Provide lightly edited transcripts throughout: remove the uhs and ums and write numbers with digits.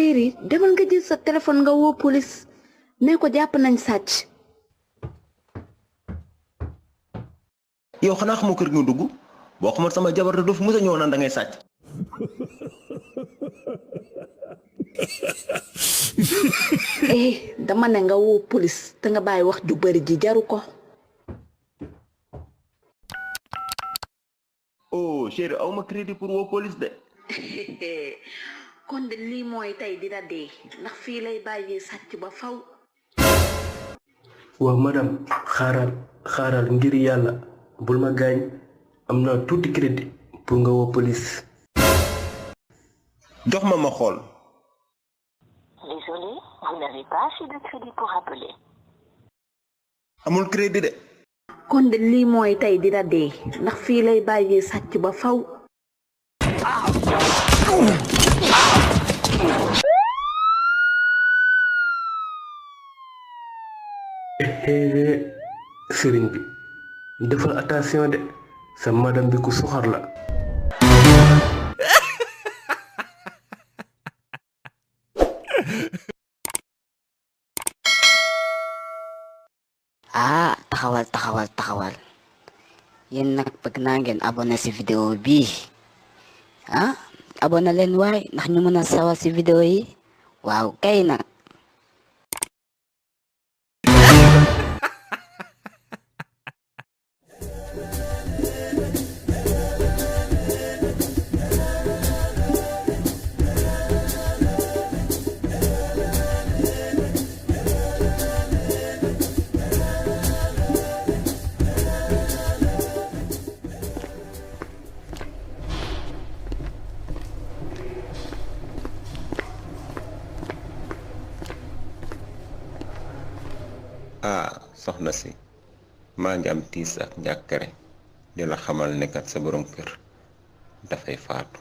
chéri demal nga jël sa téléphone nga woo police ne ko jàpp nañ sàcc. yow xanaa xamoo kër nga dugg boo xamal sama jabar da doofu mës a ñëw naan da ngay sàcc. dama ne nga woo police te nga bàyyi wax ju bari ji jaru ko. oh chéri aw ma crédit pour woo police de. kon de lii mooy tey dina dee ndax fii lay bàyyi sàcc ba faw. waaw madame xaaral ngir yàlla bul ma gaañ am naa tuuti crédit pour nga woo police. jox ma xool. Désolé, vous n'avez pas assez de crédit pour appeler. amul crédit de. kon de lii mooy tey dina dee ndax fii lay bàyyi sàcc ba faw. sëriñ bi defal attention de sa madame bi ku soxor la. taxawal yéen nag bëgg naa ngeen abonné ci vidéo bi abonné leen waay ndax ñu mën a sawar ci vidéo yi waaw kay nag. soxna si maa ngi am tiis ak njàkkare di la xamal ne kat sa borom kër dafay faatu.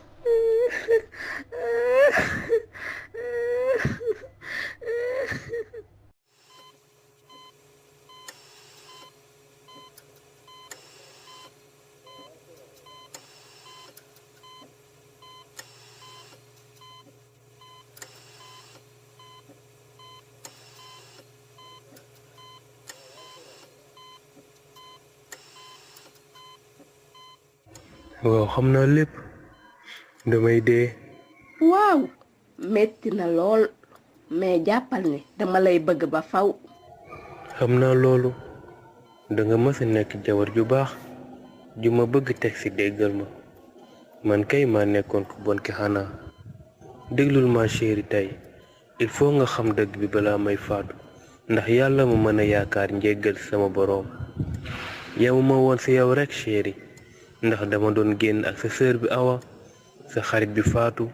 waaw xam naa lépp damay dee. waaw metti na lool mais jàppal ne dama lay bëgg ba faw. xam naa loolu danga mës a nekk jabar ju baax ju ma bëgg teg ci déggal ma man kay maa nekkoon ku bon ki xanaa. déglul ma chéri tey il faut nga xam dëgg bi balaa may faatu ndax yàlla mu mën a yaakaar njéggal sama boroom. yow ma woon ci yow rekk chéri ndax dama doon génn ak sa sœur bi Awa sa xarit bi faatu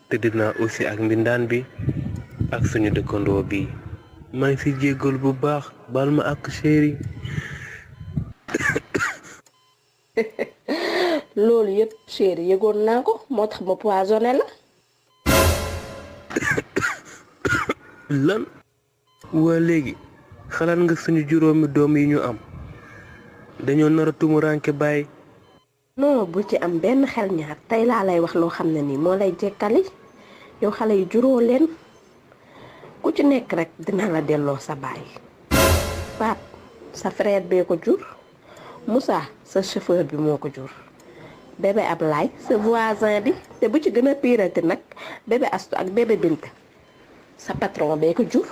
te dinaa aussi ak mbindaan bi ak suñu dëkkandoo bi maa ngi ci jéggal bu baax baal ma ak chéri. loolu yépp chéri yëgoon naa ko moo tax ma poisonné la. lan waa léegi xalaat nga suñu juróomi doom yi ñu am dañoo nar a tumuraanke bàyyi. non bu ci am benn xel ñaar tey laa lay wax loo xam ne nii moo lay jekkali yow xale yi juróo leen ku ci nekk rek dina la delloo sa baay. Pape sa frère bee ko jur Moussa sa chauffeur bi moo ko jur bébé Ablaye sa voisin bi te bu ci gën a piirati nag bébé Astu ak bébé Binta sa patron bee ko jur.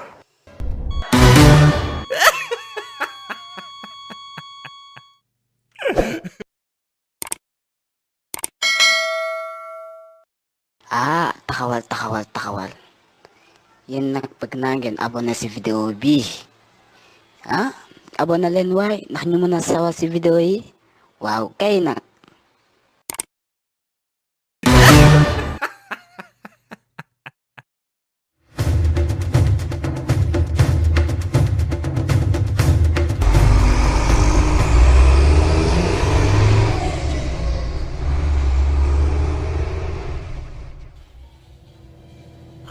taxawal yéen nag bëgg naa ngeen abonné ci vidéo bi abonné leen waay ndax ñu mën a sawar ci vidéo yi waaw kay nag.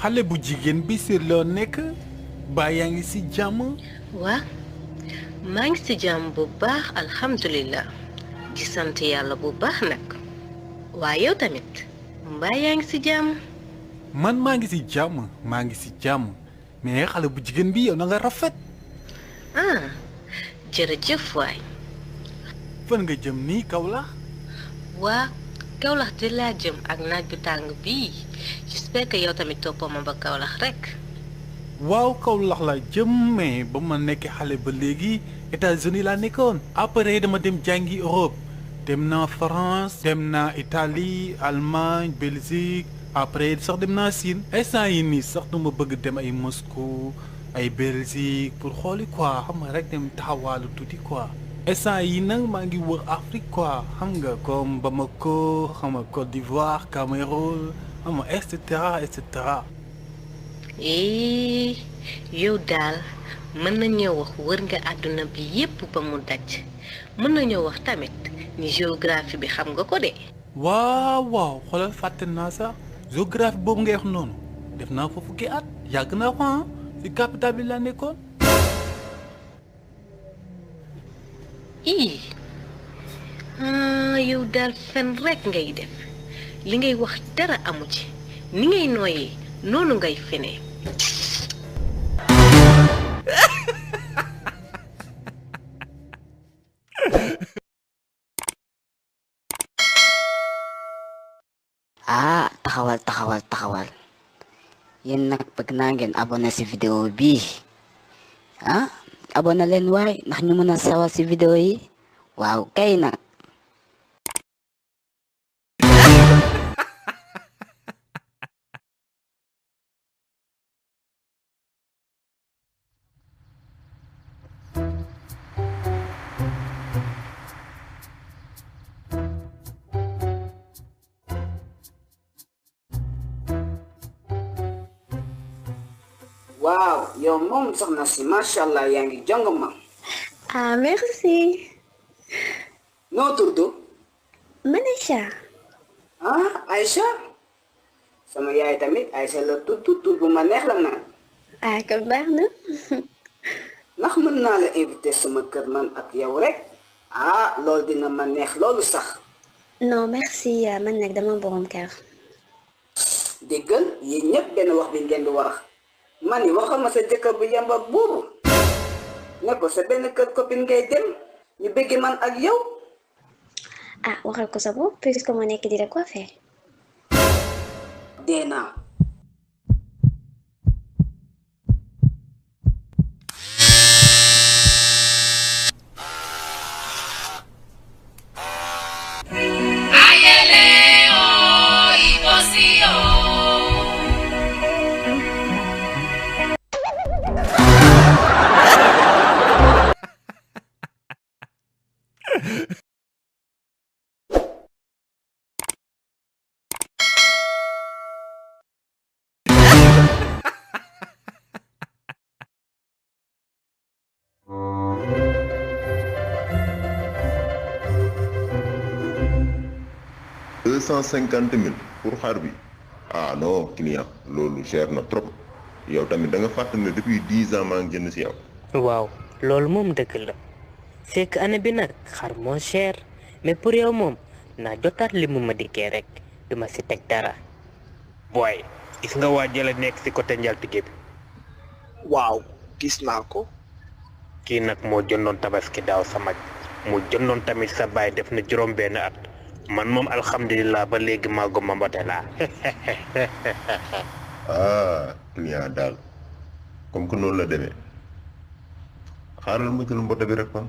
xale bu jigéen bi si loo nekk baa yaa ngi ci jàmm. waa maa ngi ci jàmm bu baax alhamdulilah di sant yàlla bu baax nag waa yow tamit mbaa yaa ngi ci jàmm. man maa ngi ci jàmm mais xale bu jigéen bi yow na nga rafet. ah jërëjëf waay. fan nga jëm nii Kaolack. waa Kaolack di laa jëm ak naaj bu tàng bii j'espère que yow tamit toppoo ma ba Kaolack rek. waaw Kaolack la jëm mais ba ma nekk xale ba léegi États-Unis laa nekkoon. après dama dem jàngi Europe dem naa France dem naa Italie Allemagne Belgique après sax dem naa Chine. instant yi nii sax dama bëgg dem ay Moscou ay Belgique pour xooli quoi xam nga rek dem taxawaalu tuuti quoi. instant yi nag maa ngi wër Afrique quoi xam nga comme Bamako xam nga Côte d'Ivoire Cameroun xam nga et cetera et cetera. yow daal mën nañoo wax wër nga àdduna bi yépp ba mu daj mën nañoo wax tamit ni géographie bi xam nga ko de. waaw xoolal fàtte naa sax géographie boobu ngay wax noonu def naa fa fukki at yàgg naa ko ah ci capitale bi laa nekkoon. yow daal fen rek ngay def li ngay wax dara amu ci ni ngay nooyee noonu ngay fenee. taxawal yéen nag bëgg naa ngeen abonné ci vidéo bi abonné leen waay ndax ñu mën a sawar ci vidéo yi waaw kay nag. waaw yow moom soxna si macha allah yaa ngi jong ma. ah merci. noo tudd. man Aïcha. Aïcha. sama yaay tamit Aïcha la tudd tur bu ma neex la nag. kon baax na. ndax mën naa la invité sama kër man ak yow rek. loolu dina ma neex loolu sax. non merci man nag dama borom kër. déggal yéen ñëpp benn wax bi ngeen di wax. man yi waxal ma sa jëkkër bu yamba boobu ne ko sa benn kër copine ngay dem ñu bëgg man ak yow. waxal ko sa bopp puisque moo nekk di la coiffer. dee naa. $250,000 pour xar bi non client loolu cher na trop yow tamit da nga fàttali ne depuis 10 ans maa ngi jënd si yow. waaw loolu moom dëgg la c'est que année bi nag xar moo cher mais pour yow moom naa jotaat li mu ma dikkee rek duma si teg dara. booy gis nga waa jële nekk si côté njaltige bi. waaw gis naa ko. kii nag moo jëndoon tabaski daaw sa mag mu jëndoon tamit sa baay def na juróom benn at man moom alhamdulilah ba léegi maa goma mbote laa. client daal comme que noonu la demee xaaral ma jël mbote bi rek man.